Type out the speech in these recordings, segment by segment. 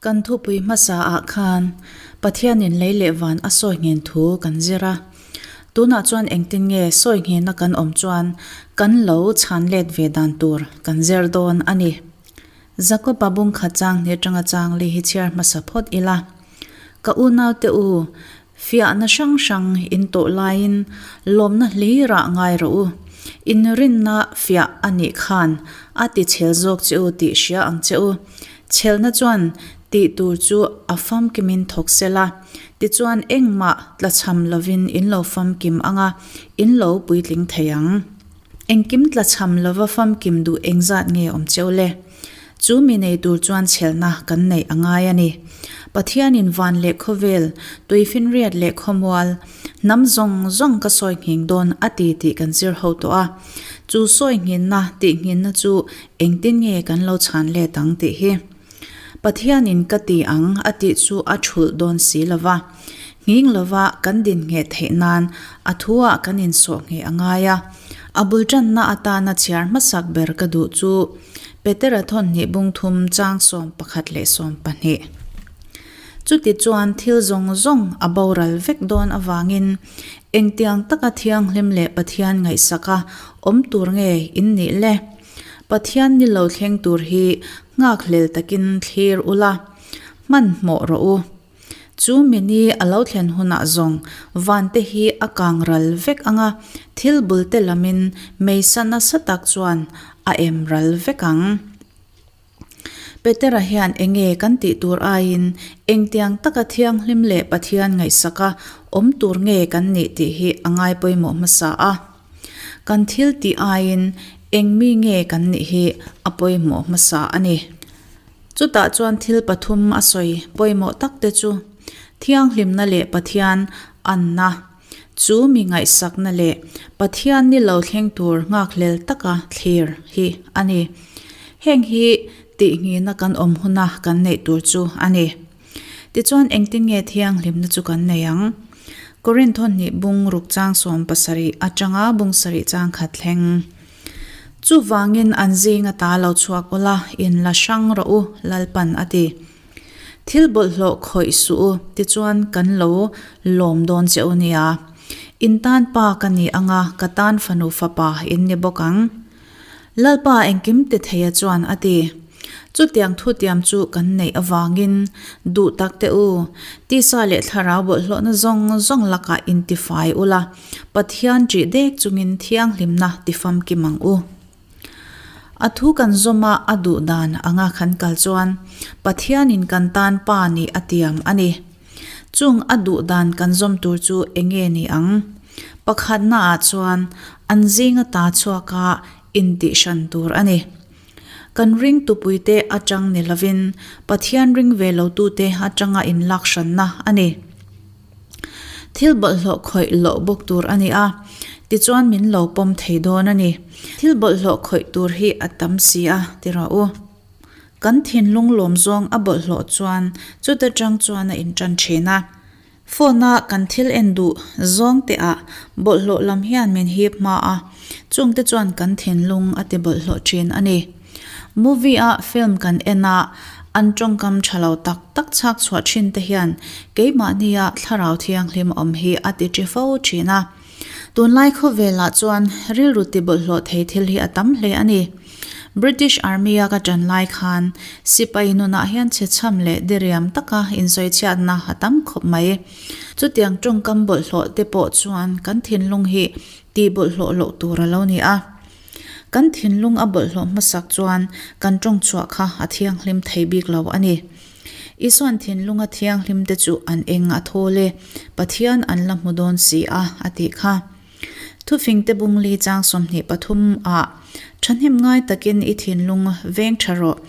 Kan thupui hmasa ah khan Pathianin lei leh van a sawi nghen thu kan zir a. Tunah chuan engtin nge sawi nghena kan awm chuan kan lo chhan let ve dan tur kan zir dawn a ni. Jakob-a bung khat chang hnih atanga chang li hi chhiar hmasa phawt ila. Ka unaute u, fiahna hrang hrang in tawh laiin lawmna hlirah ngai rawh u. Inrinna fiah a nih khan a ti chhel zawk che u tih hria ang che u. Chhelna chuan tih tur chu a famkimin thawk sel a, tichuan engmah tlachham lovin in lo famkim anga in lo puitling thei ang. Engkim tlachham lova famkim duh engzat nge awm cheu le? Chu mi nei tur chuan chhelna kan neih a ngai a ni. Pathianin van leh khawvel, tuifinriat leh khawmual, hnam zawng zawng ka sawi nghing dawn a ti tih kan zir ho tawh a. Chu sawi nghinna tih nghinna chu engtin nge kan lo chhan let ang tih hi. Pathianin ka ti ang a tih chu a thulh dawn si lova. Nghing lova kan din ngheh theih nan a thuah kan insawh ngheh a ngai a. A bul tanna atana chhiar hmasak ber ka duh chu Petera thawnhnih bung thum chang 11 12. Chuti chuan thil zawng zawng a boral vek dawn avangin engtiang taka thianghlim leh Pathian ngaihsaka awm tur nge in nih le? Pathian ni lo thleng tur hi nghakhlel takin thlir ula, hmanhmawh rawh u. Chu mini a lo thlen hunah zawng vante hi a kang ral vek ang a, thil bul te lamin meisa nasa tak chuan a em ral vek ang. Petera hian enge kan tih tur aiin engtiang taka thianghlim leh Pathian ngaihsaka awm tur nge kan nih tih hi a ngai pawimawh hmasa a. Kan thil tih aiin eng mi nge kan nih hi a pawimawh hmasa a ni. Chutah chuan thil pathum a sawi pawimawh tak te chu, Thianghlimna leh Pathian anna, chu mi ngaihsakna leh Pathian ni lo thleng tur nghakhlel taka thlir hi a ni. Heng hi tihngihna kan awm huna kan neih tur chu a ni. Tichuan engtin nge thianghlimna chu kan nei ang? Korinth hnih bung ruk chang 70 atanga bung sarih chang khat thleng. Chuvangin an zinga ta lo chhuak ula, in la hrang rawh u, Lalpan a ti. Thil bawlhhlawh khawih suh u, tichuan kan lo lawm dawn che u nia. In tan pa ka ni anga, ka tan fanu fapa in ni bawk ang. Lalpa engkim ti theia chuan a ti. Chutiang thutiam chu kan neih avangin duh tak teh u, tisa leh thlarau bawlhhlawhna zawng zawng lakah intifai ula, Pathian ṭih dek chungin thianghlimna tifamkim ang u. A thu kan zawm a, a duh dan anga kan kal chuan Pathianin kan tan Pa nih a tiam a ni. Chung a duh dan kan zawm tur chu enge ni ang? Pakhatnaah chuan an zinga ta chhuaka intihhran tur a ni. Kan ring tupuite atang ni lovin Pathian ring ve lotute atanga inlak hranna a ni. Thil bawlhhlawh khawih loh bawk tur a ni a, tichuan min lo pawm thei dawn a ni. Thil bawlhhlawh khawih tur hi a tam si a, ti rawh u. Kan thinlung lawm zawng a bawlhhlawh chuan chuta tang chuan a intan thin a. Phone a kan thil en duh zawng te ah bawlhhlawh lam hian min hip hma a, chungte chuan kan thinlung a ti bawlhhlawh thin a ni. Movie a film kan en a, an tawngkam tha lo tak tak chhak chhuah thin te hian keimahnia thlarau thianghlim awm hi a ti ṭi fo thin a. Tunlai khawvelah chuan rilru ti bawlhhlawh thei thil hi a tam hle a ni. British Army-a ka ṭan lai khan sipai nunah hian chhechham leh diriam taka insawichhiatna a tam khawp mai. Chutiang tawngkam bawlhhlawh te pawh chuan kan thinlung hi tih bawlhhlawh loh tur a lo ni a. Kan thinlung a bawlhhlawh hmasak chuan kan tawng chhuah kha a thianghlim thei bik lo a ni. Isuan thinlunga thianghlim te chu an eng a thawl e, Pathian an la hmu dawn si a, a tih kha. Thufingte bungli chang 23 ah, Thahnem ngai takin i thinlung veng tha rawh,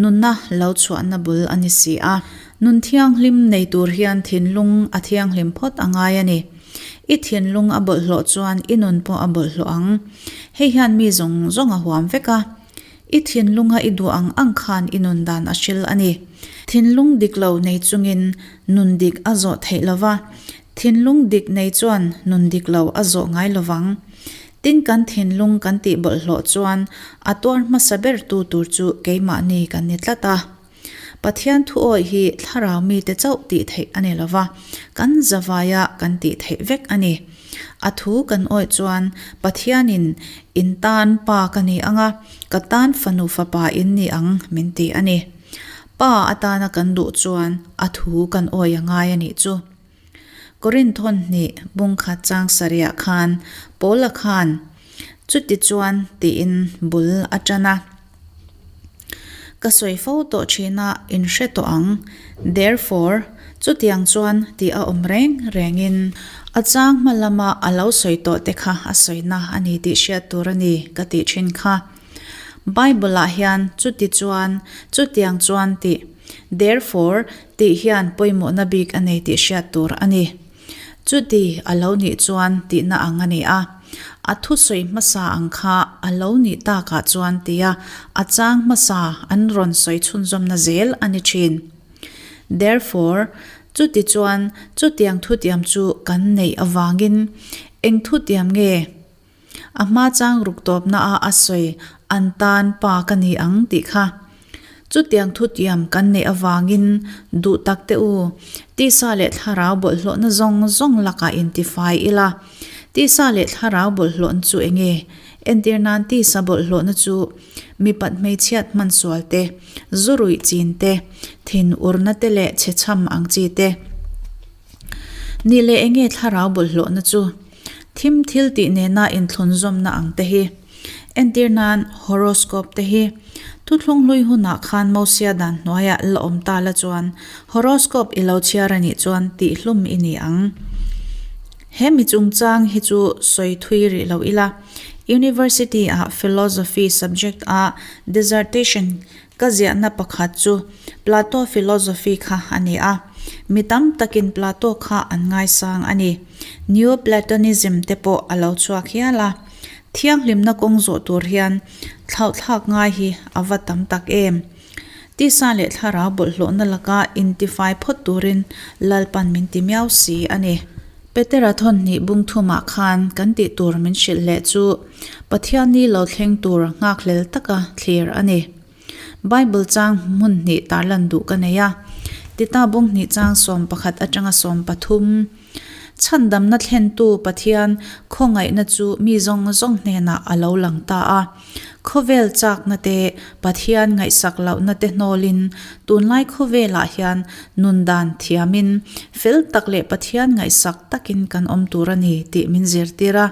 nunna lo chhuahna bul a ni si a. Nun thianghlim nei tur hian thinlung a thianghlim phawt a ngai a ni. I thinlung a bawlhhlawh chuan i nun pawh a bawlhhlawh ang. Hei hian mi zawng zawng a huam vek a. I thinlunga i duh ang ang khan i nun dan a hril a ni. Thinlung dik lo nei chungin nun dik a zawh theih lo va, thinlung dik nei chuan nun dik lo a zawh ngai lo vang. Tin kan thinlung kan tih bawlhhlawh chuan a tuar hmasa ber tu tur chu keimahni kan ni tlat a. Pathian thu awih hi thlarau mite chauh tih theih a ni lo va, kan zavaia kan tih theih vek a ni. A thu kan awih chuan Pathianin in tan pa ka ni ang a, ka tan fanu fapa in ni ang min ti a ni. Pa atana kan duh chuan a thu kan awih a ngai a nih chu. Korinth hawn hnih bungkhat chang sarihah khan Paula khan chuti chuan tiin bul a tan a. Ka sawi fo tawh thin a, in hre tawh ang. Therefore, chutiang chuan tih a awm reng rengin a chang hma lama a lo sawi tawh te kha a sawina a ni tih hriat tur a ni ka tih thin kha. Bible-ah hian chuti chuan, chutiang chuan tih, therefore, tih hian pawimawhna bik a nei tih hriat tur a ni. Chuti a lo nih chuan tihna ang a ni a, a thusawi hmasa ang kha a lo nih takah chuan tia a chang hmasa an rawn sawi chhunzawmna zel a ni thin. Therefore, chuti chuan chutiang thutiam chu kan neih avangin eng thutiam nge? A hma chang ruk tawpna a a sawi an tan pa ka ni ang tih kha. Chutiang thutiam kan neih avangin duh tak teh u, tisa leh thlarau bawlhhlawhna zawng zawng lakah intifai ila. Tisa leh thlarau bawlhhlawhna chu eng nge? Entir nan tisa bawlhhlawhna chu mipat hmeichhiat hman sual te, zu ruih chin te, thin urna te leh chhechham ang chi te. Nih leh eng nge thlarau bawlhhlawhna chu? Thim thil tih nena inthlunzawmna ang te hi. Entir nan, horoscope te hi. Thuthlung hlui hunah khan Mosia dan hnuaiah la awm ta la chuan horoscope i lo chhiar a nih chuan tihhlum i ni ang. He mi chungchang hi chu sawi thui rih lo ila, University ah Philosophy subject a dissertation Ka ziahna pakhat chu Plato philosophy kha a ni a, mi tam takin Plato kha an ngaisang a ni. Neoplatonism te pawh a lo chhuak hial a. Thianghlimna kawng zawh tur hian thlauhthlak ngai hi a va tam tak em? Tisa leh thlarau bawlhhlawhna laka intifai phawt turin Lalpan min ti miau si a ni. Petera thawnhnih bung thumah khan kan tih tur min hrilh leh chu Pathian ni lo thleng tur nghakhlel taka thlir a ni. Bible chang hmun hnih tarlan duh ka nei a, Tita bung hnih chang 11 atanga 13. Chhandamna thlentu Pathian khawngaihna chu mi zawng zawng hnenah a lo lang ta a. Khawvel chakna te, Pathian ngaihsak lohna te hnawlin tunlai khawvelah hian nun dan thiamin fel tak leh Pathian ngaihsak takin kan awm tur a ni tih min zirtir a.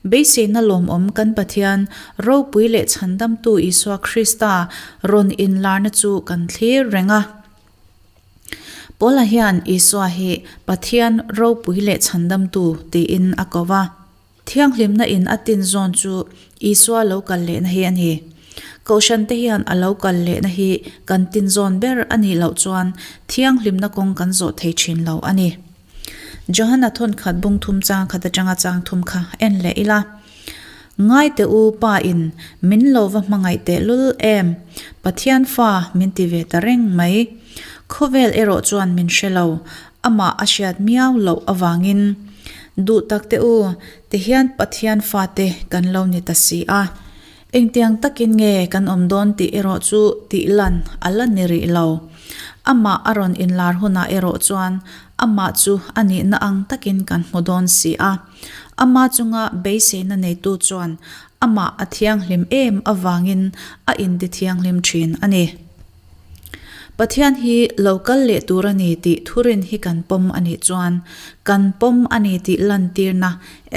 Beiseina lawmawm kan Pathian ropui leh chhandamtu Isua Krista rawn inlarna chu kan thlir reng a. Paula hian Isua hi Pathian ropui leh chhandamtu tiin a ko va. Thianghlimna in a tin zawn chu Isua lo kal lehna hi a ni. Kohhran te hian a lo kal lehna hi kan tin zawn ber a nih loh chuan thianghlimna kawng kan zawh thei thin lo a ni. Johana thawnkhat bung thum chang khat atanga chang thum kha en leh ila. Ngai teh u Pa in min lo va hmangaih teh lul em? Pathian fa min ti ve ta reng mai. Khawvel erawh chuan min hre lo, amah a hriat miau loh avangin. Duh tak teh u, tihian Pathian fate kan lo ni ta si a. Engtiang takin nge kan awm dawn tih erawh chu tih lan a la ni rih lo. Amah a rawn inlar hunah erawh chuan amah chu a nihna ang takin kan hmu dawn si a. Ama chunga beiseina neitu chuan amah a thianghlim em avangin a intithianghlim thin a ni. Pathian hi lo kal leh tur a ni tih thurin hi kan pawm a nih chuan kan pawm a ni tih lantirna,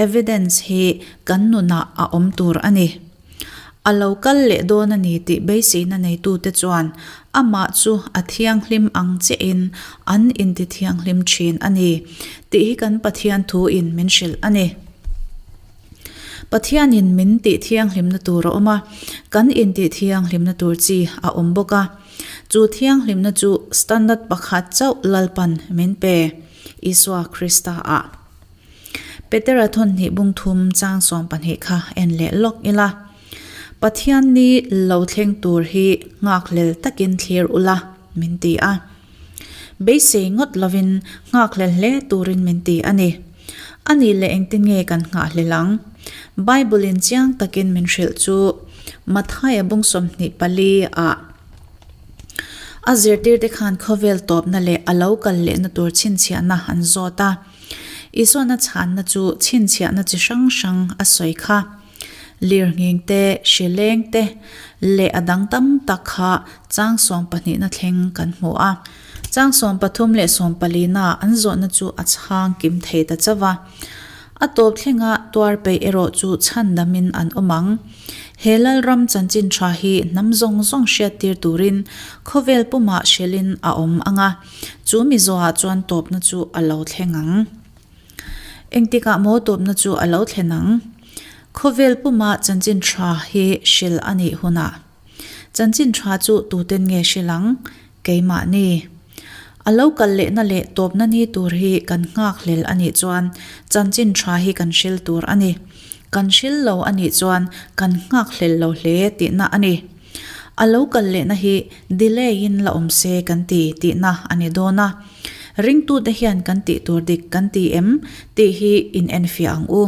evidence, hi kan nunah a awm tur a ni. A lo kal leh dawn a ni tih beiseina neitute chuan amah chu a thianghlim ang chiahin an intithianghlim thin a ni tih hi kan Pathian thuin min hrilh a ni. Pathianin min tih thianghlimna tur a awm a, kan intih thianghlimna tur chi a awm bawk a. Chu thianghlimna chu standard pakhat chauh Lalpan min pe, Isua Krista ah. Petera thawnhnih bung thum chang 12 kha en leh lawk ila. Pathian ni lo thleng tur hi nghakhlel takin thlir ula, min ti a. Beisei ngawt lovin nghakhlel hle turin min ti a ni. A nih leh engtin nge kan nghahhlel ang? Bible-in chiang takin min hrilh chu Mathaia bung 24 ah. A zirtirte khan khawvel tawpna leh a lo kal lehna tur chhinchhiahna an zawt a. Isuana chhanna chu chhinchhiahna chi hrang hrang a sawi kha. Lirnghing te, hrileng te leh a dang tam tak kha chang sawm pahnihna thleng kan hmu a. Chang sawm pathum leh sawm palina an zawhna chu a chhang kim thei ta chauh a. A tawp thlenga tuar peih erawh chu chhandamin an awm ang. He Lalram chanchin tha hi hnam zawng zawng hriattir turin khawvel pumah hrelin a awm ang a, chu mizoah chuan tawpna chu a lo thleng ang. Engtikah maw tawpna chu a lo thlen ang? Khawvel puma chanchin tha hi hril a nih hunah. Chanchin tha chu tuten nge hril ang? Keimahni. A lo kal lehna leh tawpna ni tur hi kan nghakhlel a nih chuan chanchin tha hi kan hril tur a ni. Kan hril lo a nih chuan kan nghakhlel lo hle tihna a ni. A lo kal lehna hi delay in la awm se kan ti tihna a ni dawn a. Ringtute hian kan tih tur dik kan ti em tih hi inenfiah ang u.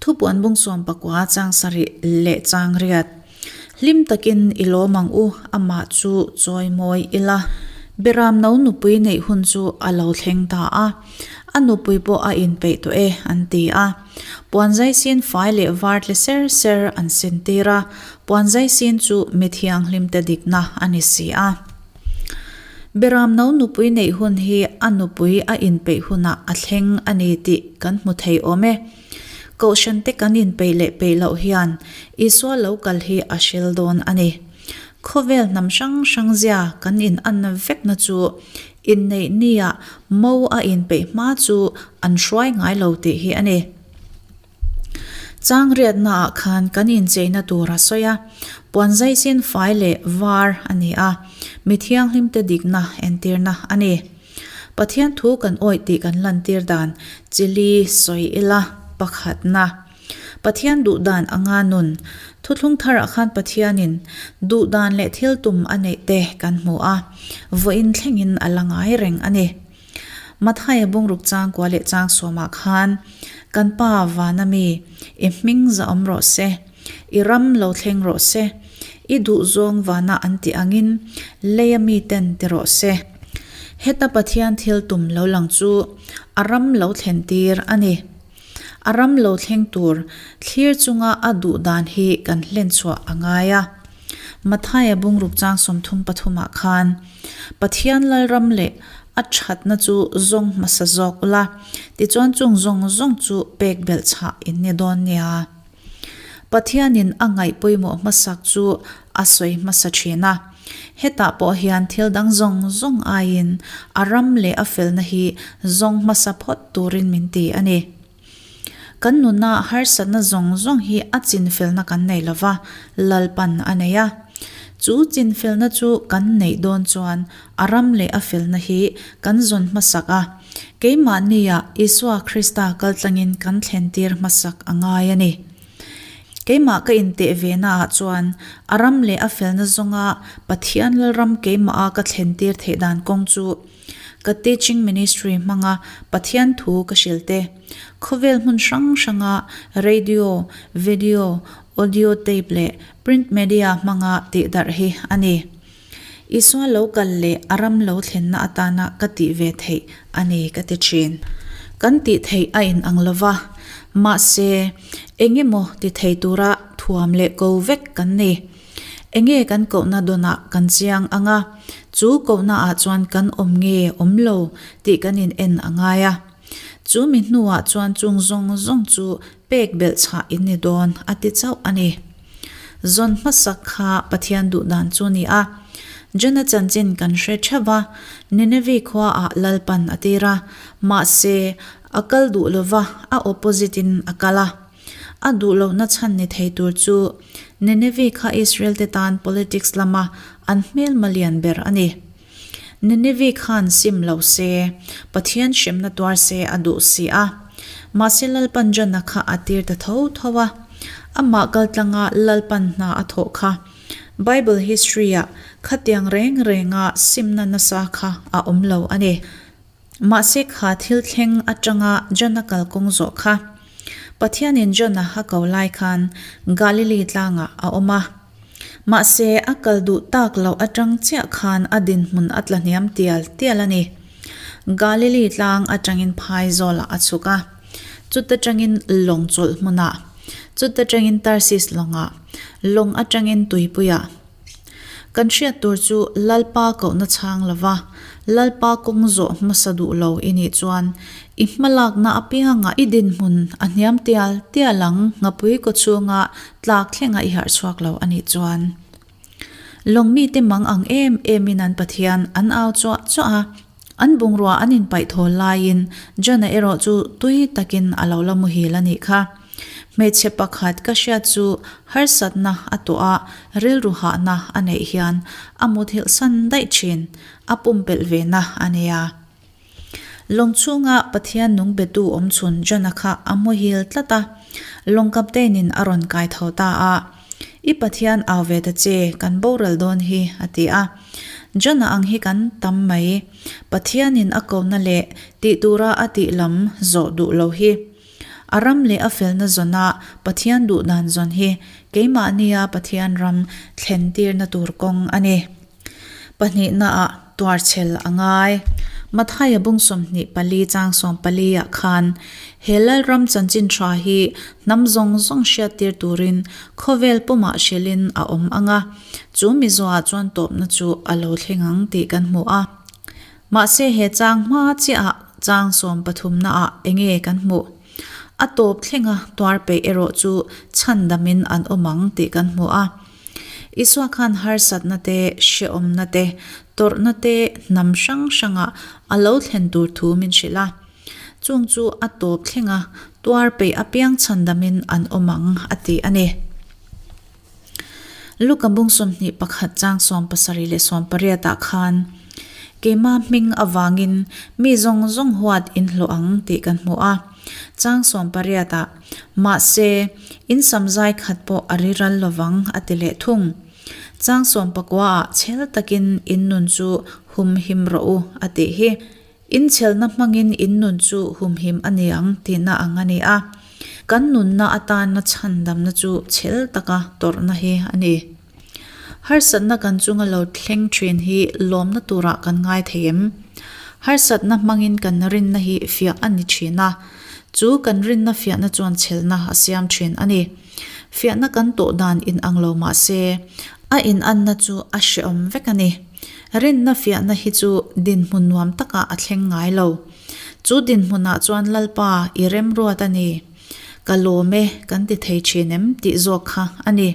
Thupuan bung suam pakua chang sarih leh chang riat. Hlim takin i lawm ang u, amah chu chawi mawi ila. Beram no nupui neih hun chu a lo thleng ta a, a nupui pawh a inpeih tawh e, an ti a. Puan zaisin fai leh var tle ser ser an sentir a, puan zaisin chu mi thianghlimte dikna a ni si a. Beram no nupui neih hun hi a nupui a inpeih hunah a thleng a ni tih kan hmu thei awm e. Kohhran te kan inpeih leh peih loh hian Isua lo kal hi a hril dawn a ni. Khawvel hnam hrang hrang zia kan inanna vekna chu inneih nia mo a inpeih hma chu an hruai ngai lo tih hi a ni. Chang riatnaah khan kan incheina tur a sawi a, puan zaisin fai leh var a ni a, mi thianghlimte dikna entirna a ni. Pathian thu kan awih tih kan lantir dan chili sawi ila pakhatna. Pathian duh dan anga nun. Thuthlung tharah khan Pathianin duh dan leh thil tum a neih te kan hmu a, vawiin thlengin a la ngai reng a ni. Mathaia bungruk chang kua leh chang sawmah khan, Kan Pa vana mi, i hming za awm rawh se, i ram lo thleng rawh se, i duhzawng vana an tih angin leia miten ti rawh se. Heta Pathian thil tum lo lang chu a ram lo thlen tir a ni. A ram lo thleng tur thlir chunga a duh dan hi kan hlen chhuah a ngai a. Mathaia bungruk chang 33 ah khan, Pathian Lalram leh a thatna chu zawng hmasa zawk ula, tichuan chung zawng zawng chu pek belh chhah in ni dawn nia. Pathianin a ngaih pawimawh hmasak chu a sawi hmasa thin a. Hetah pawh hian thil dang zawng zawng aiin a ram leh a felna hi zawng hmasa phawt turin min ti a ni. Kan nuna harsatna zawng zawng hi a chinfelna kan nei lo va, Lalpan a nei a. Chu chinfelna chu kan neih dawn chuan a ram leh a felna hi kan zawn hmasak a, keimahnia Isua Krista kaltlangin kan thlentir hmasak a ngai a ni. Keimah ka inteh ve naah chuan a ram leh a felna zawnga Pathian Lalram keimaha ka thlentir theih dan kawng chu Ka teaching ministry hmanga Pathian thu ka hrilh te, khawvel hmun hrang hranga radio, video, audio tape leh print media hmanga tihdarh hi a ni. Isua lo kal leh a ram lo thlenna atana ka tih ve theih a ni ka ti thin. Kan tih theih a inang lo va, mahse eng emaw ti thei tura thuam leh ko vek kan ni. Enge kan kohna dawnah kan chiang ang a, chu kohnaah chuan kan awm nge awm lo tih kan in en a ngai a. Chu mi hnuah chuan chung zawng zawng chu pek belh chhah in ni dawn a ti chauh a ni. Zawn hmasak kha Pathian duh dan chu ni a. Jona chanchin kan hre theuh a, Nineveh khuaah Lalpan a tir a, mahse a kal duh lova a opposite in a kal a. A duh lohna chhan ni thei tur chu Nineveh kha Israel te tan politics lama an hmelma lian ber a ni. Nineveh khan sim lo se, Pathian hremna tuar se a duh si a. Mahse Lalpan Jona kha a tir ta tho tho a. Amah kaltlanga Lalpan hna a thawh kha Bible history-ah khatiang reng renga simna nasa kha a awm lo a ni. Mahse kha thil thleng atanga Jona kalkawng zawh kha Pathianin Jona a ko lai khan Galili tlangah a awm a. Mahse, a kal duh tak loh atang chiah khan a dinhmun a tla hniam tial tial a ni. Galili tlang atangin phaizawlah a chhuk a, chuta tangin lawng chawlh hmunah, chuta tangin Tarsis lawngah, lawng atangin tuipuiah. Kan hriat tur chu Lalpa kohna chhang lova, Lalpa kawng zawh hmasa duh lo i nih chuan i hmalakna apiangah i dinhmun a hniam tial tial ang nghapui kaw chhunga tlak thlenga i harh chhuak lo a nih chuan. Lawng mite mang ang em emin an Pathian an au chuah chuah a, an bungrua an inpaih thawl laiin John-a erawh chu tui takin a lo la muhil a nih kha. Hmeichhe pakhat ka hriat chu harsatna a tuah a, rilru hahna a neih hian a muthilh san daih thin, a pumpelh ve na a nia. Lawng chhunga Pathian nung betu awm chhun John-a kha a muhil tlat a, lawng captain-in a rawn kai tho ta a, I Pathian au ve ta che, kan boral dawn hi, a ti a. John-a ang hi kan tam mai. Pathianin a kohna leh tih tura a tih lam zawh duh lo hi. A ram leh a felna zawna Pathian duh dan zawn hi keimahnia Pathian ram thlen tirna tur kawng a ni. Pahnihnaah tuarchhel a ngai. Mathaia bung 24 chang 14 ah khan he Lalram chanchin tha hi hnam zawng zawng hriattir turin khawvel pumah hrilhin a awm ang a, chu mizoah chuan tawpna chu a lo thleng ang tih kan hmu a. Mahse he chang hma chiahah chang 13 naah enge kan hmuh? A tawp thlenga tuar peih erawh chu chhandamin an awm ang tih kan hmu a. Isua khan harsatna te, hrehawmna te, tawrhna te hnam hrang hrangah a lo thlen tur thu min hrilh a. Chung chu a tawp thlenga tuar peih apiang chhandamin an awm ang a ti a ni. Luka bung 21 chang 70 leh 80 ah khan, Keima hming avangin mi zawng zawng huat in hlawh ang tih kan hmu a. Chang 80 ah, Mahse, in samzai khat pawh a ri ral lovang a ti leh thung. Chang 19 ah chhel takin in nun chu humhim rawh u a tih hi. Inchhelna hmangin in nun chu humhim a ni ang tihna ang a ni a. Kan nunna atana chhandamna chu chhel taka tawrhna hi a ni. Harsatna kan chunga lo thleng thin hi lawmna turah kan ngai thei em? Harsatna hmangin kan rinna hi fiah a ni thin a, chu kan rinna fiahna chuan chhelna a siam thin a ni. Fiahna kan tawh dan inang lo mah se, a inanna chu a hrehawm vek a ni. Rinna fiahna hi chu dinhmun nuam takah a thleng ngai lo. Chu dinhmunah chuan Lalpa i remruat a ni. Ka lawm e kan ti thei thin em tih zawk kha a ni.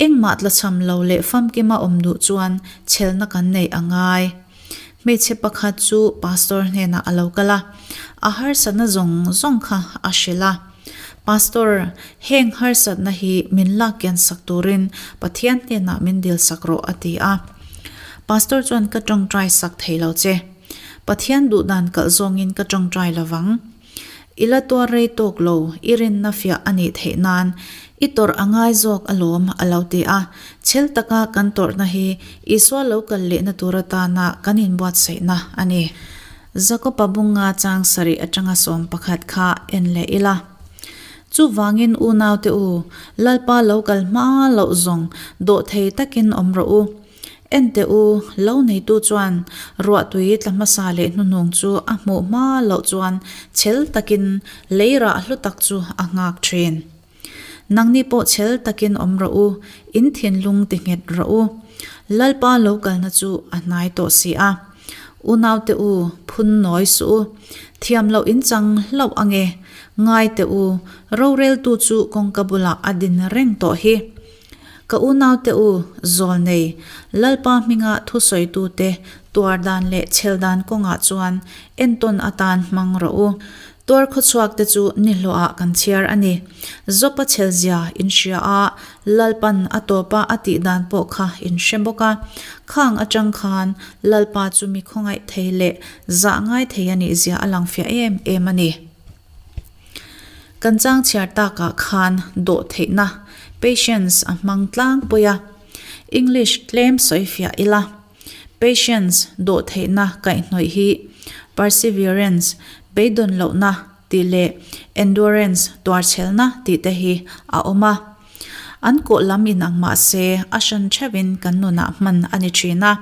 Engmah tlachham lo leh famkima awm duh chuan chhelna kan neih a ngai. Hmeichhe pakhat chu pastor hnenah a lo kal a, a harsatna zawng zawng kha a hrilh a. Pastor, heng harsatna hi min lak kian sak turin Pathian hnenah min dil sak rawh a ti a. Pastor chuan ka tawngtai sak thei lo che. Pathian duh dan kalh zawngin ka tawngtai lovang. I la tuar rei tawk lo, i rinna fiah a nih theih nan i tawrh a ngai zawk alawm a lo ti a. Chhel taka kan tawrhna hi Isua lo kal lehna tur atana kan inbuatsaihna a ni. Jakoba bunga chang sarih atanga 11 kha en leh ila. Chuvangin unaute u, Lalpa lo kal hma loh zawng dawhthei takin awm rawh u. Enteh u, lo neitu chuan ruahtui tla hmasa leh hnuhnung chu a hmuh hma loh chuan chhel takin lei rah hlu tak chu a nghak thin. Nangni pawh chhel takin awm rawh u, in thinlung ti nghet rawh u. Lalpa lo kalna chu a hnai tawh si a. Unaute u, phun nawi suh u. Thiam loh in chang hlauh ange. Ngai teh u, roreltu chu kawngka bulah a din reng tawh hi. Ka unaute u, Zawlnei, Lalpa hminga thusawitute tuar dan leh chhel dan kawngah chuan entawn atan hmang rawh u. Tuar khawchhuakte chu nihlawhah kan chhiar a ni. Zawpa chhelzia in hria a, Lalpan a tawpa a tih dan pawh kha in hre bawk a. Khang atang khan Lalpa chu mi khawngaih thei leh zah ngai thei a nihzia a lang fiah em em a ni. Kan chang chhiar takah khan dawhtheihna, patience, a hmang tlangpui a. English tlem sawi fiah ila. Patience, dawhtheihna kaihhnawih hi perseverance, beidawn lohna, tih leh endurance, tuarchhelna, tih te hi a awm a. An kawh lam inang mah se a hran theuhin kan nunah hman a ni thin a.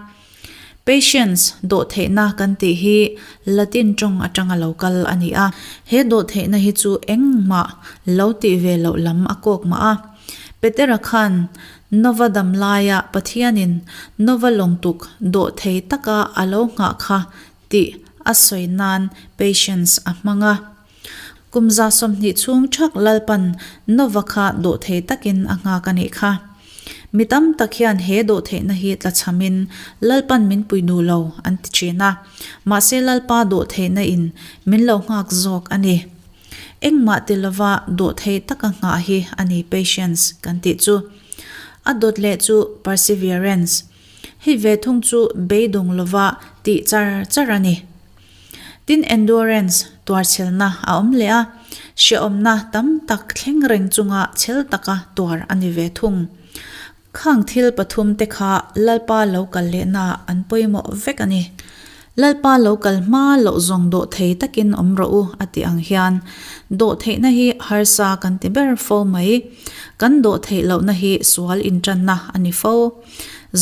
Patience, dawhtheihna kan tih hi Latin tawng atanga lo kal a ni a. He dawhtheihna hi chu engmah lo tih ve loh lam a kawk mah a. Petera khan Nova dam laia Pathianin Nova lawngtuk dawhthei taka a lo nghah kha tih a sawi nan patience a hmang a. Kum 120 chhung thak Lalpan Nova kha dawhthei takin a nghak a nih kha. Mi tam tak hian he dawhtheihna hi tlachhamin Lalpan min pui duh lo an ti thin a, mahse Lalpa dawhtheihna in min lo nghak zawk a ni. Engmah ti lova dawhthei taka nghah hi a ni patience kan tih chu. A dawt leh chu perseverance. Hei ve thung chu beidawng lova tih char char a ni. Tin endurance, tuarchhelna, a awm leh a, hrehawmna tam tak thleng reng chunga chhel taka tuar a ni ve thung. Khang thil pathum te kha Lalpa lo kal lehnaah an pawimawh vek a ni. Lalpa lo kal hma loh zawng dawh thei takin awm rawh u a tih ang hian dawh theihna hi harsa kan ti ber fo mai. Kan dawh theih lohna hi sual intanna a ni fo.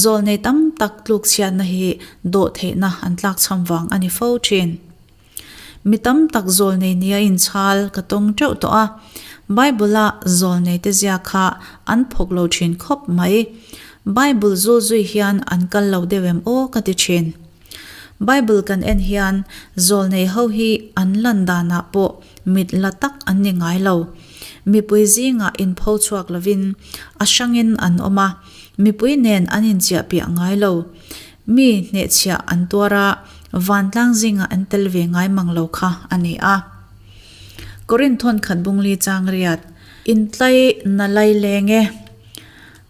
Zawlnei tam tak tlukchhiatna hi dawhtheihna an tlakchham vang a ni fo thin. Mi tam tak zawlnei nia inchhal ka tawng teuh tawh a, Bible-a zawlneite zia kha an phawk lo thin khawp mai. Bible zul zui hian an kal lo deuh em aw ka ti thin. Bible kan en hian zawlnei ho hi an lan danah pawh mit la tak an ni ngai lo. Mipui zingah inpho chhuak lovin a hrangin an awm a, mipui nen an inchiah piah ngai lo. Mi hnehchhiah an tuar a, vantlang zingah an tel ve ngai mang lo kha a ni a. Korinth thawn khat bungli chang riat, Intlai na lai leng e.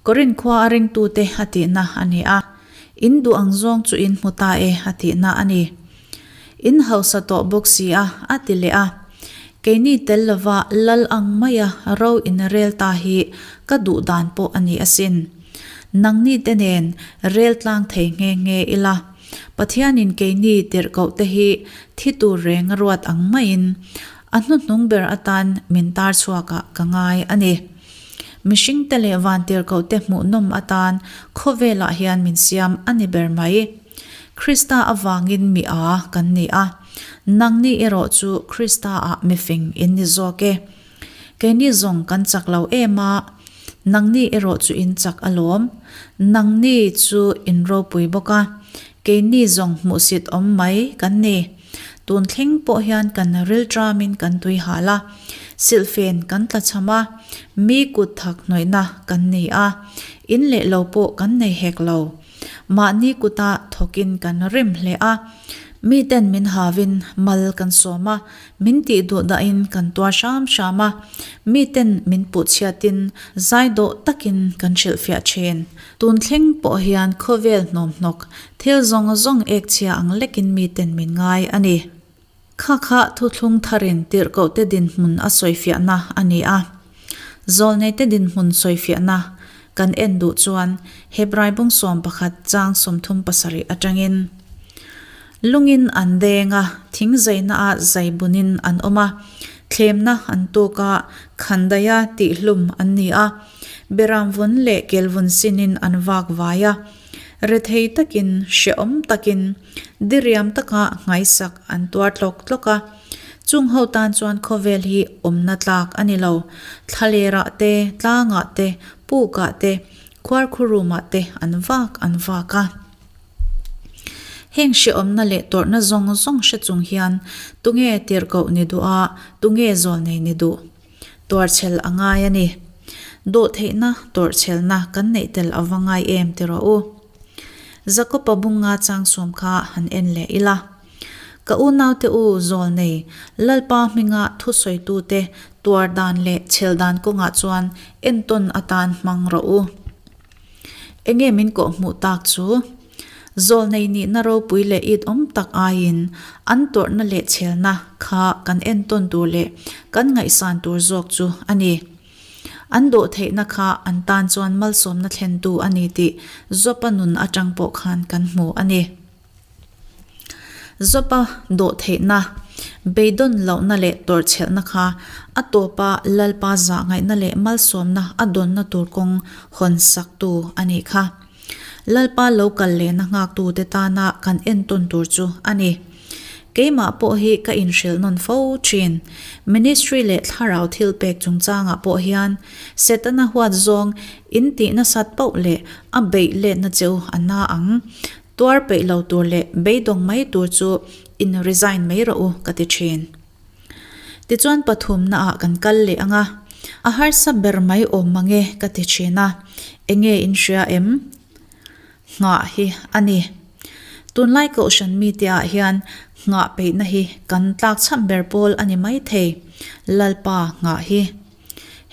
Korinth khua a ringtute a tihna a ni a. In duh ang zawng chu in hmu ta e a tihna a ni. In hausa tawh bawk si a, a ti leh a. Keini tel lova lal ang maia ro in rel ta hi ka duh dan pawh a ni asin. Nangni te nen rel tlang thei nghe nghe ila. Pathianin keini tirhkoh te hi thi tur reng a ruat ang maiin a hnuhnung ber atan min tar chhuakah ka ngai a ni. Mihringte leh vantirhkohte hmuhnawm atan khawvelah hian min siam a ni ber mai. Krista avangin mi a kan ni a, nangni erawh chu Krista-ah mifing in ni zawk e. Keini zawng kan chak lo em a, nangni erawh chu in chak alawm. Nangni chu in ropui bawk a, keini zawng hmuhsit awm mai kan ni. Tun thleng pawh hian kan rilṭamin kan tui hal a, silhfen kan tlachham a, mi kut thak hnawihna kan ni a, in leh lo pawh kan nei hek lo. Mahni kuta thawkin kan rim hle a, miten min havin mal kan sawm a, min tih duh dahin kan tuar hram hram a, miten min puhchhiatin zai dawh takin kan hrilhfiah thin. Tun thleng pawh hian khawvel hnawmhnawk thil zawng zawng ek chhia ang lekin miten min ngai a ni. Kha kha thuthlung tharin tirhkohte dinhmun a sawifiahna a ni a. Zawlneite dinhmun sawifiahna kan en duh chuan Hebrai bung 11 chang 37 atangin, Lungin an deng a, thing zainaah zai bunin an awm a, thlemna an tuk a, khandaia tihhlum an ni a, Beram vun leh kel vun sinin an vak vai a, rethei takin, hrehawm takin, diriam taka nghaisak an tuar tlawk tlawk a. Chung ho tan chuan khawvel hi awmna tlak a ni lo. Thlalerah te, tlangah te, pukah te, khuarkhurumah te an vak an vak a. Heng hrehawmna leh tawrhna zawng zawng hre chung hian tunge tirhkoh ni duh a, tunge zawlnei ni duh? Tuarchhel a ngai a ni. Dawhtheihna, tawrhchhelna kan neih tel a va ngai em ti rawh u. Jakob-a bunga chang sawm kha han en leh ila. Ka unaute u Zawlnei, Lalpa hminga thusawitute tuar dan leh chhel dan kawngah chuan entawn atan hmang rawh u. Enge min kawh hmuh tak chu? Zawlnei nihna ropui leh it awm tak aiin an tawrhna leh chhelna kha kan entawn tur leh kan ngaihsan tur zawk chu a ni. An dawhtheihna kha an tan chuan malsawmna thlentu a ni tih Job-a nun atang pawh khan kan hmu a ni. Job-a dawhtheihna. Beidawn lohna leh tawrhchhelhna kha a tawpa Lalpa zahngaihna leh malsawmna a dawnna tur kawng hawn saktu a nih kha. Lalpa lo kal lehna nghaktute tana kan entawn tur chu a ni. Keimah pawh hi ka inhrilh nawn fo thin. Ministry leh thlarau thil pek chungchangah pawh hian Setana huat zawng in tih nasat poh leh a beih letna cheu a na ang. Tuar peih lo tur leh beidawng mai tur chu in resign mai rawh u ka ti thin. Tichuan pathumna ah kan kal leh ang a, a harsa ber mai awm mang e ka ti thin a, enge in hria em? Nghah hi a ni. Tunlai kohhran mite ah hian nghah peihna hi kan tlakchham ber pawl a ni mai thei, Lalpa nghah hi.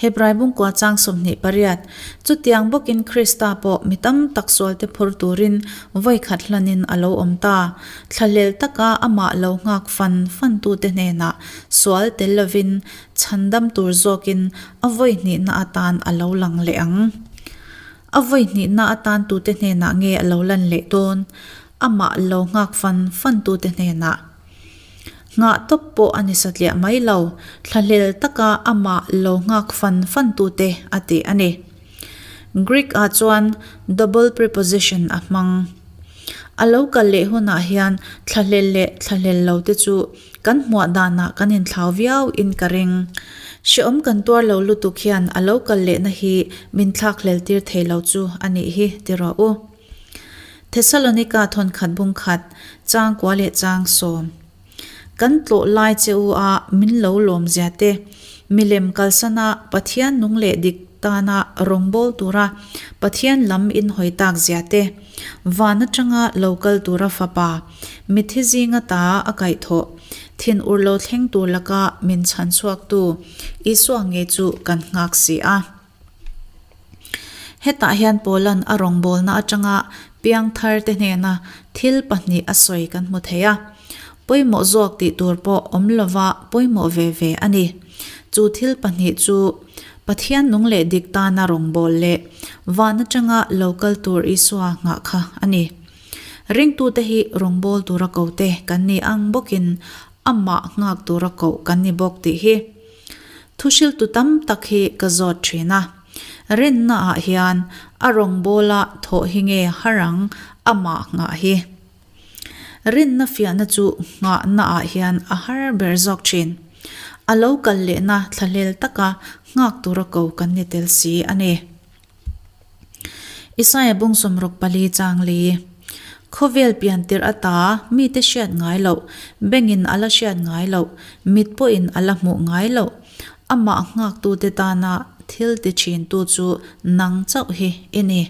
Hebrai bungkua chang 28, Chutiang bawkin Krista pawh mi tam tak sualte phur turin vawi khat hlanin a lo awm ta. Thlahlel taka amah lo nghak fan fantute hnenah sual tel lovin chhandam tur zawkin a vawi hnihna atan a lo lang leh ang. A vawi hnihna atan tute hnenah nge a lo lan leh dawn? Amah lo nghak fan fantute hnenah. Nghah tawp pawh a ni satliah mai lo, thlahlel taka amah lo nghak fan fan tute a ti a ni. Greek ah chuan double preposition a hmang. A lo kal leh hunah hian thlahlel leh thlahlel lo te chu kan hmuah danah kan inthlau viau in ka ring. Hrehawm kan tuar lo lutuk hian a lo kal lehna hi min thlakhlel tir thei lo chu a nih hi ti rawh u. Thesalonika thawnkhat bungkhat, changkua leh changsawm. Kan tlawh lai che u a min lo lawm zia te, milem kalsana Pathian nung leh dik tana rawngbâwl tura Pathian lam in hawi tak zia te, van atanga lo kal tura fapa, mitthi zinga ta a kaihthawh, thin ur lo thleng tur laka min chhan chhuaktu Isua ngei chu kan nghak si a. Hetah hian Paulan a rawngbawlna atanga piangthar te hnena thil pahnih a sawi kan hmu thei a. Pawimawh zawk tih tur pawh awm lova pawimawh ve ve a ni. Chu thil pahnih chu Pathian nung leh dik tana rawngbâwl leh van atanga lo kal tur Isua nghah kha a ni. Ringtute hi rawngbâwl tura kote kan ni ang bawkin amah nghak tura koh kan ni bawk tih hi. Thuhriltu tam tak hi ka zawt thin a. Rinna ah hian a rawngbawla thawh hi nge har ang amah nghah hi. Rinna fiahna chu nghahna ah hian a har ber zawk thin. A lo kal lehna thlahlel taka nghak tura ko kan ni tel si a ni. Isaia bung 64 chang li. Khawvel pian tirh ata mite hriat ngai loh, bengin a la hriat ngai loh, mit pawhin a la hmuh ngai loh, amah nghaktute tana thil ti thintu chu nang chauh hi i ni.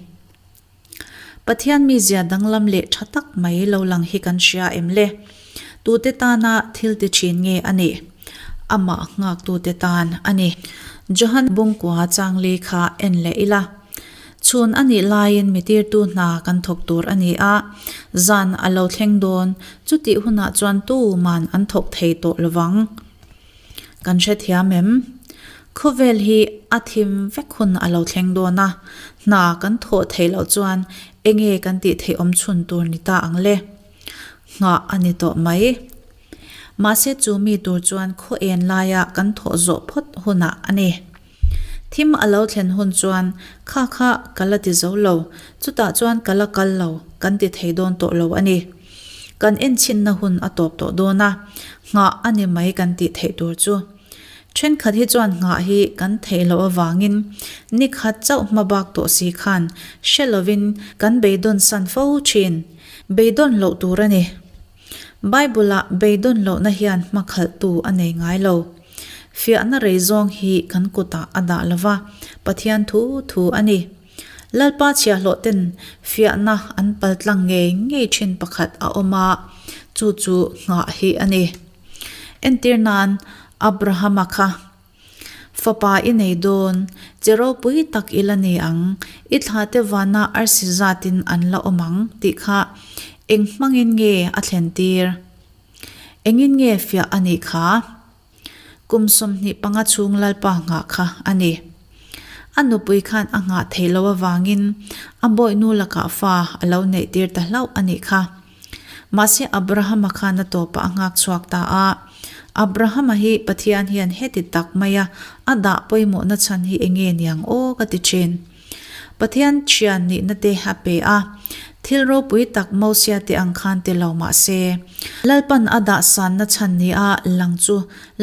Pathian mizia danglam leh tha tak mai lo lang hi kan hria em le? Tute tana thil ti thin nge a nih? Amah nghaktute tan a ni. Johan Bungkua Changli kha en leh ila. Chhun a nih laiin mi tirtu hna kan thawk tur a ni a, zan a lo thleng dawn, chutih hunah chuan tuman an thawk thei tawh lovang. Kan hrethiam em? Khawvel hi a thim vek hun a lo thleng dawn a, hna kan thawh theih loh chuan enge kan tih theih awm chhun tur ni ta ang le? Nghah a ni tawh mai. Mahse chu mi tur chuan khaw en laia kan thawh zawh phawt hunah a ni. Thim a lo thlen hun chuan kha kha ka la ti zo lo, chutah chuan ka la kal lo kan ti thei dawn tawh lo a ni. Kan enchhinna hun a tawp tawh dawn a, nghah a ni mai kan tih theih tur chu. Thenkhat hi chuan nghah hi kan theih loh avangin ni khat chauh hma bak tawh si khan hre lovin kan beidawn san fo thin. Beidawn loh tur a ni. Bible-ah beidawn lohna hian hmakhalhtu a nei ngai lo. Fiahna rei zawng hi kan kutah a dah lo va, Pathian thu thu a ni. Lalpa chhiahhlawh ten fiahna an paltlang ngei ngei thin pakhat a awm a, chu chu nghah hi a ni. Entir nan, Abrahama kha Fapa i nei dawn, che ropui tak i la ni ang, i thlate vana arsi zatin an la awm ang tih kha eng hmangin nge a thlen tir? Engin nge fiah a nih kha? Kum 25 chhung Lalpa nghah kha a ni. A nupui khan a nghah theih loh avangin a bawihnu lakah fa a lo neih tir ta hlauh a nih kha. Mahse Abrahama khan a tawpah a nghak chhuak ta a. Abrahama hi Pathian hian heti tak maia a dah pawimawhna chhan hi enge niang aw ka ti thin. Pathian thian nihna te a pe a, thil ropui tak Mosia te ang khan ti lo mah se, Lalpan a dah sanna chhan nia lang chu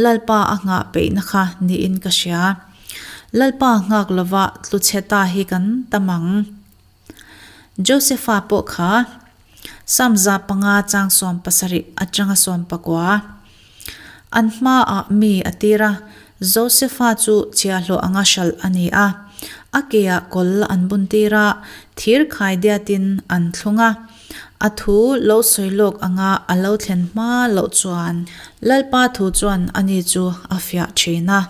Lalpa a nghah peihna kha niin ka hria. Lalpa nghak lova tlu chhe ta hi kan tam ang. Josepha pawh kha Psalm 5 chang 70 atanga 19. An hmaah mi a tir a, Josepha chu chhiahhlawh anga hralh a ni a. A keah kawl an bun tir a, thir khai diatin an thlung a. A thu lo sawi lawk anga a lo thlen hma loh chuan Lalpa thu chuan ani chu a fiah thin a.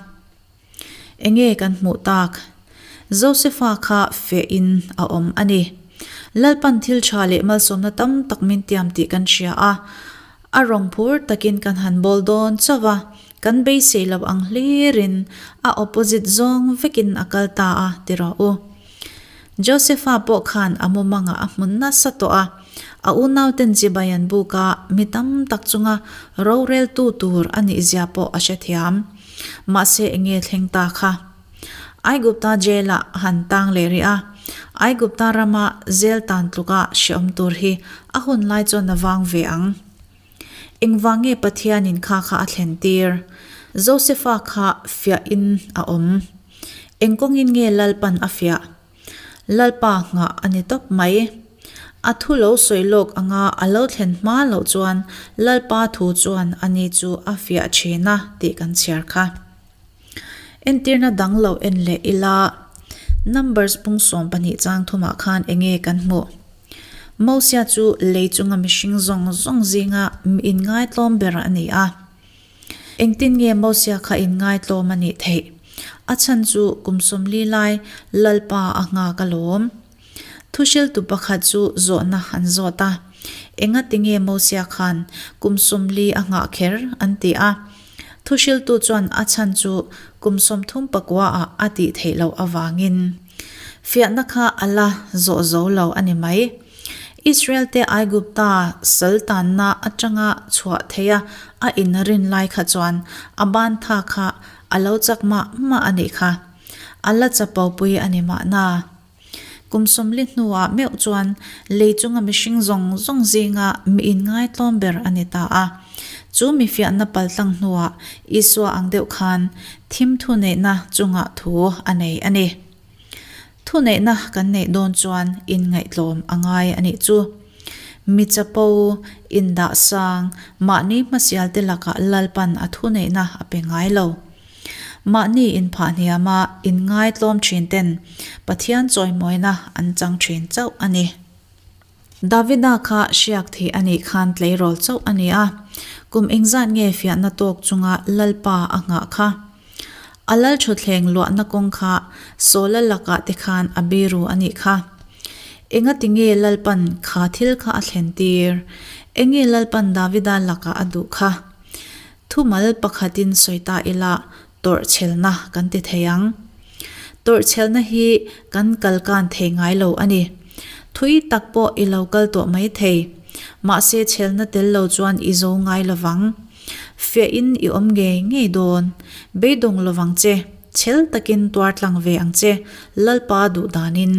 Enge kan hmuh tak? Josepha kha feh in a awm a ni. Lalpan thil tha leh malsawmna tam tak min tiam tih kan hria a, a rawng phur takin kan han bawl dawn chauh va, kan beisei lo ang hlirin a opposite zawng vekin a kal ta a ti rawh u. Josepha pawh khan a mumangah a hmun nasa tawh a, a unauten chibai an buk a, mi tam tak chunga roreltu tur a nihzia pawh a hrethiam. Mahse enge thleng ta kha? Aigupta jail-ah a han tang leh rih a, Aigupta rama zel tan tluka hreawm tur hi a hun lai chuan a vang ve ang. Engvang nge Pathianin kha kha a thlen tir? Josefa kha fiahin a awm. Eng kawngin nge Lalpan a fiah? Lalpa nghah a ni tawp mai. A thu lo sawi lawk anga a lo thlen hma loh chuan Lalpa thu chuan ani chu a fiah thin a tih kan chhiar kha. Entirna dang lo en leh ila, Numbers pung 12 chang thumah khan enge kan hmuh? Mosia chu lei chunga mihring zawng zawng zinga mi inngaitlawm ber a ni a. Engtin nge Mosia kha inngaitlawm a nih theih? A chhan chu kum 40 lai Lalpa a nghak alawm. Thuhriltu pakhat chu zawhna an zawt a, Engati nge Mosia khan kum 40 a nghah kher? an ti a. Thuhriltu chuan a chhan chu kum 39 ah a tih theih loh avangin fiahna kha a la zawh zo lo a ni mai. Israel te Aigupta sal tanna atanga chhuah theiha a inrin lai kha chuan a ban tha kha a lo chak mah mah a nih kha. A la chapopui a ni mahna. Kum 40 hnuah meuh chuan lei chunga mihring zawng zawng zinga mi inngaitlawm ber a ni ta a. Chu mi fiahna paltlang hnuah Isua ang deuh khan thim thuneihna chungah thu a nei a ni. Thuneihna kan neih dawn chuan inngaihtlawm a ngai a nih chu. Mi chapo, indah sang, mahni hmasialte lakah Lalpan a thuneihna a pe ngai lo. Mahni inphah hniama inngaitlawm thin ten Pathian chawimawina an chang thin chauh a ni. Davida kha hriak thih a nih khan tleirawl chauh a ni a, kum engzat nge fiahna tawk chunga Lalpa a nghah kha? A lal thutthleng luahna kawng kha Saula lakah te khan a biru a nih kha. Engati nge Lalpan kha thil kha a thlen tir? Enge Lalpan Davida lakah a duh kha? Thumal pakhatin sawi ta ila tawrhchhelna kan ti thei ang. Tawrhchhelna hi kan kalkan thei ngai lo a ni. Thui tak pawh i lo kal tawh mai thei. Mahse chhelna tel lo chuan i zo ngai lovang. Fiahin i awm ngei ngei dawn. Beidawng lovang che, chhel takin tuar tlang ve ang che, Lalpa duh danin.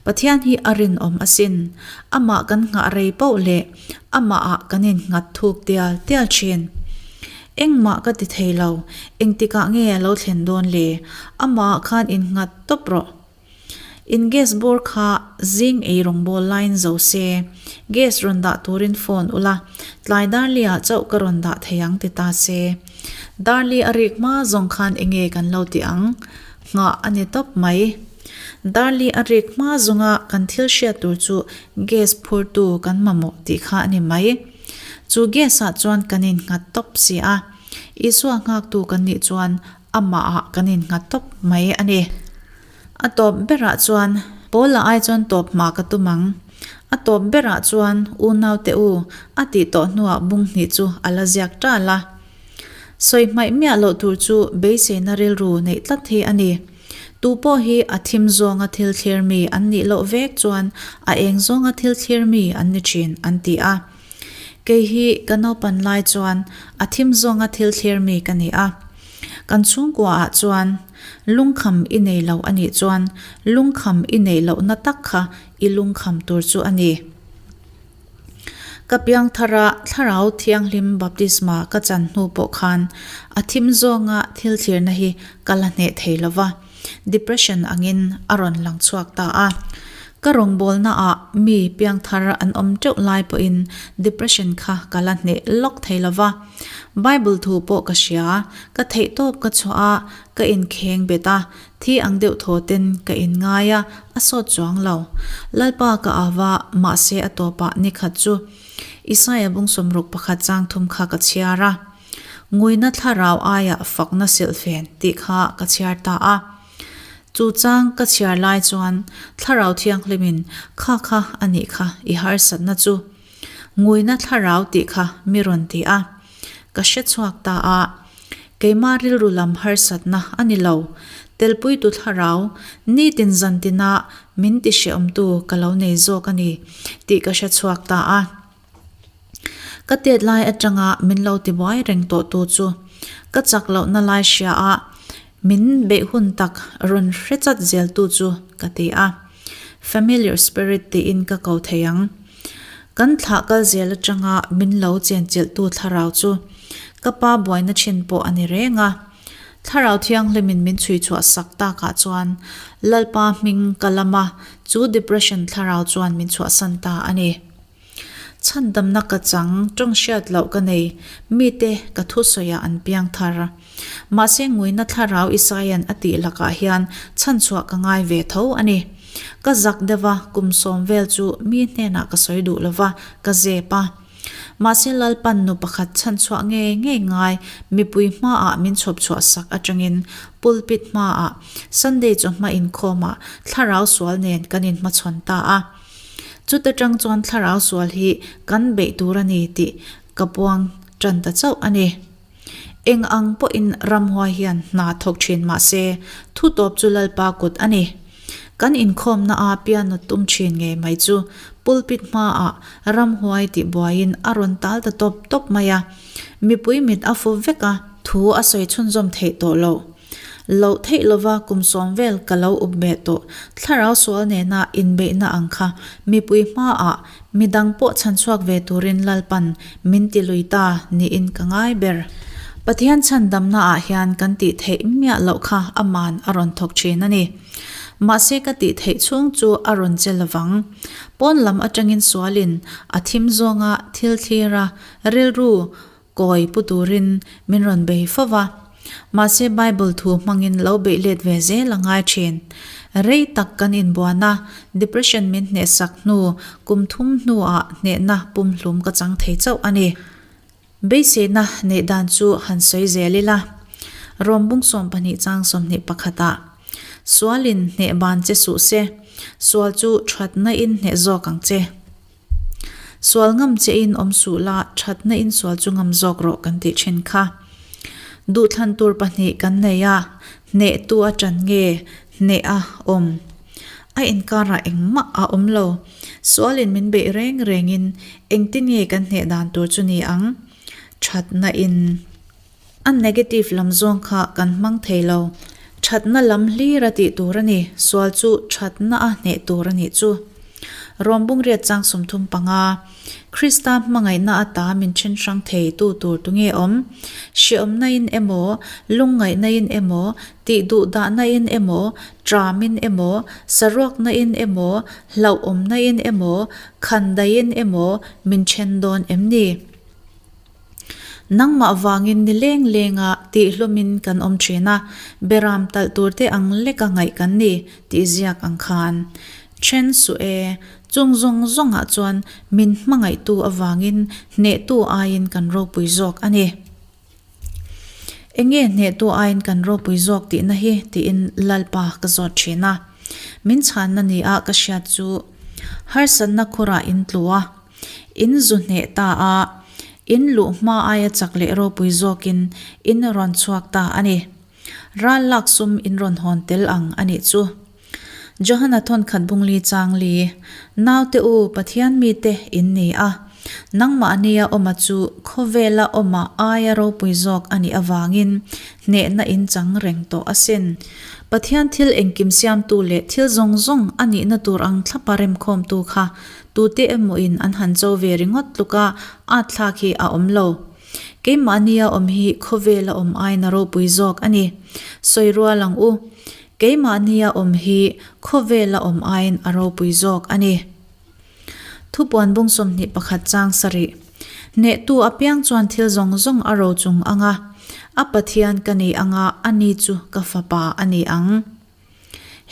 Pathian hi a rinawm asin. Amah kan nghah rei poh leh amahah kan innghat thuk tial tial thin. Engmah ka ti thei lo, engtikah nge a lo thlen dawn le? Amahah khan innghat tawp rawh. In gas bawr kha zing ei rawngbâwl laiin zo se, gas rawn dah turin phone ula, tlai Darli-ah chauh ka rawn dah thei ang ti ta se. Darli a rik hma zawng khan enge kan lo ti ang? Nghah a ni tawp mai. Darli a rik hma zawnga kan thil hriat tur chu gas phurtu kan mamawh tih kha a ni mai. Chu gas-ah chuan kan innghat tawp si a, Isua nghaktu kan nih chuan amahah kan innghat tawp mai a ni. A tawp berah chuan Paula ai chuan tawp hma ka tum ang. A tawp berah chuan unaute u a tih tawh hnuah bung hnih chu a la ziak ṭal a. Sawi hmaih miah loh tur chu beiseina rilru neih tlat hi a ni. Tu pawh hi a thim zawnga thil thlir mi an nih loh vek chuan a eng zawnga thil thlir mi an ni thin an ti a. Kei hi ka naupan lai chuan a thim zawnga thil thlir mi ka ni a. Kan chhungkua ah chuan lungkham i nei lo a nih chuan lungkham i neih lohna tak kha i lungkham tur chu a ni. Ka piangthar a Thlarau Thianghlim baptisma ka chan hnu pawh khan a thim zawnga thil thlirna hi ka la hneh thei lo va, depression angin a rawn lang chhuak ta a. Ka rawngbawlna ah mi piangthar an awm teuh lai pawhin depression kha ka la hneh lawk thei lo va. Bible thu pawh ka hria, ka theihtawp ka chhuah a, ka inkheng bet a, Thi ang deuh thaw ten ka in ngai a, a sawt chuang lo. Lalpa ka au a, mahse a tawpah ni khat chu Isaia bung sawmruk pakhat chang thum kha ka chhiar a. Nguina thlarau aia fakna silhfen tih kha ka chhiar ta a. Chu chang ka chhiar lai chuan Thlarau Thianghlimin kha kha a nih kha i harsatna chu. Nguina thlarau tih kha mi rawn ti a. Ka hre chhuak ta a, keimah rilru lam harsatna a ni lo. Telpuitu thlarau, nitin zantina min ti hrehawmtu ka lo nei zawk a ni tih ka hre chhuak ta a. Ka tet lai atanga min lo tibuai reng tawhtu chu ka chak lohna lai hria a, min beih hun tak rawn hre chat zeltu chu ka ti a. Familiar spirit tiin ka ko thei ang. Kan thlah kal zel atanga min lo chenchilhtu thlarau chu ka pa buaina thin pawh a ni reng a. Thlarau Thianghlimin min chhui chhuah sak takah chuan Lalpa hming ka lam a, chu depression thlarau chuan min chhuahsan ta a ni. Chhandamna ka chang, tawng hriat loh ka nei, mite ka thusawiah an piang thar. Mahse nguina thlarau Isaia'n a tih lakah hian chhanchhuah ka ngai ve tho a ni. Ka zak deuh a, kum sawm vel chu mi hnenah ka sawi duh lova, ka zep a. Mahse Lalpan nu pakhat chhanchhuah ngei ngei ngai mipui hmaah min chhawp chhuah sak atangin pulpit hmaah Sunday chawhma inkhawmah thlarau sual nen kan inhmachhawn ta a. Chuta tang chuan thlarau sual hi kan beih tur a ni tih ka puang tan ta chauh a ni. Eng ang pawhin ramhuai hian hna thawk thin mah se, thu tawp chu Lalpa kut a ni. Kan inkhawmna a piano tum thin ngei mai chu pulpit hmaah ramhuai tih buaiin a rawn tal ta tawp tawp mai a. Mipui mit a fu vek a, thu a sawi chhunzawm theih tawh loh. Loh theih lova kum sawm vel ka lo up ve tawh. Thlarau sual nena inbeihna ang kha mipui hmaah midang pawh chhanchhuak ve turin Lalpan min ti lui ta niin ka ngai ber. Pathian chhandamna ah hian kan tih theih miah loh kha aman a rawn thawk thin a ni. Mahse ka tih theih chhung chu a rawn che lovang. Pawn lam atangin sualin a thim zawnga thil thlir a, rilru Kawi pu turin min rawn bei fo va. Mahse Bible thu hmangin lo beih let ve zel a ngai thin. Rei tak kan inbuan a, depression min hnehsak hnu kum thum hnuah hnehna pumhlum ka chang thei chauh a ni. Beiseina neih dan chu han sawi zel ila. Rom bung 12 chang 21 ah, Sualin hneh ban che suh se, sual chu thatna in hneh zawk ang che. Sual ngam che in awm suh la, thatna in sual chu ngam zawk rawh kan tih thin kha. Duhthlan tur pahnih kan nei a, hnehtu a tan nge hneh a awm. A inkarah engmah a awm lo. Sualin min beih reng rengin engtin nge kan hneh dan tur chu ni ang? Thatna in. A negative lam zawng kha kan hmang thei lo. Thatna lam hlir a tih tur a ni, sual chu thatna a hneh tur a nih chu. Rom bungriat chang 35, Krista hmangaihna ata min then hrang thei tu tur tunge awm? Hreawmna in emaw, lungngaihna in emaw, tih duh dahna in emaw, tram in emaw, saruakna in emaw, hlauhawmna in emaw, khandai in emaw min then dawn em ni? Nangmah vangin ni leng lenga tihlumin kan awm thin a, beram talh turte ang leka ngaih kan ni tih ziak ang khan. Then suh e, chung zawng zawngah chuan min hmangaihtu avangin hnehtu aiin kan ropui zawk a ni. Enge hnehtu aiin kan ropui zawk tihna hi tiin Lalpa ka zawt thin a. Min chhanna nia ka hriat chu harsatna khurah in tlu a. In zu hneh ta a, in luh hma aia chak leh ropui zawkin in rawn chhuak ta a ni. Ral lak sum in rawn hawn tel ang a nih chu. Johana thawnkhat bungli chang li, Naute u, Pathian mite in ni a. Nangmahnia awma chu khawvela awma aia ropui zawk a nih avangin hnehna in chang reng tawh asin. Pathian thil engkim siamtu leh thil zawng zawng a nihna tur ang thlapa remkhawmtu kha tute emawin an han cho ve ringawt tluka at thlak hi a awm lo. Keimahnia awm hi khawvela awm aiin a ropui zawk a ni. Sawi rual ang u. Keimahnia awm hi khawvela awm aiin a ropui zawk a ni. Thupuan bung 21 chang sarih. Hnehtu apiang chuan thil zawng zawng a ro chung ang a, a Pathian ka ni ang a, ani chu ka fapa a ni ang.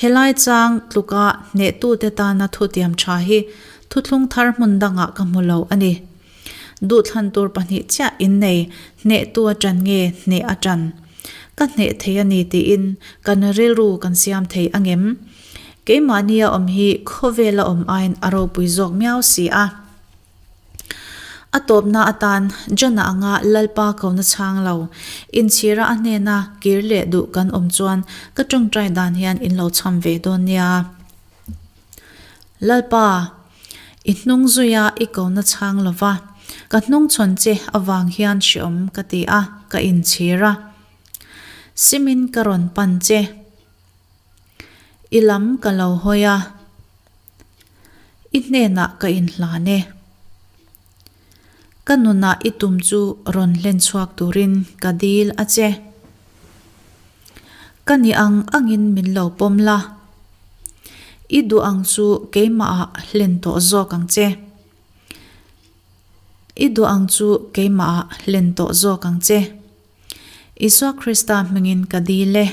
Helai chang tluka hnehtute tana thutiam tha hi thuthlung thar hmun dangah ka hmu lo a ni. Duhthlan tur pahnih chiah in nei, hnehtu a ṭan nge hneh a ṭan? Ka hneh thei a ni tiin kan rilru kan siam thei angem? Keimahnia awm hi khawvela awm aiin a ropui zawk miau si a. A tawpna atan John-a anga Lalpa kona chhang lo, inchhira a hnena kir leh duh kan awm chuan ka tawngtai dan hian in lo chham ve dawn nia. Lalpa, i hnung zuia i kona chhang lo va, ka hnungchhawn che avang hian hreawm ka ti a, ka inchhir a. Simin ka rawn pan che. I lam ka lo hawi a, i hnenah ka inhlan e. Ka nunah i tum chu rawn hlen chhuak turin ka dil a che. Ka ni ang angin min lo pawm la. I duh ang chu keimahah hlen tawh zawk ang che. I duh ang chu keimahah hlen tawh zawk ang che. Isua Krista hmingin ka dil e.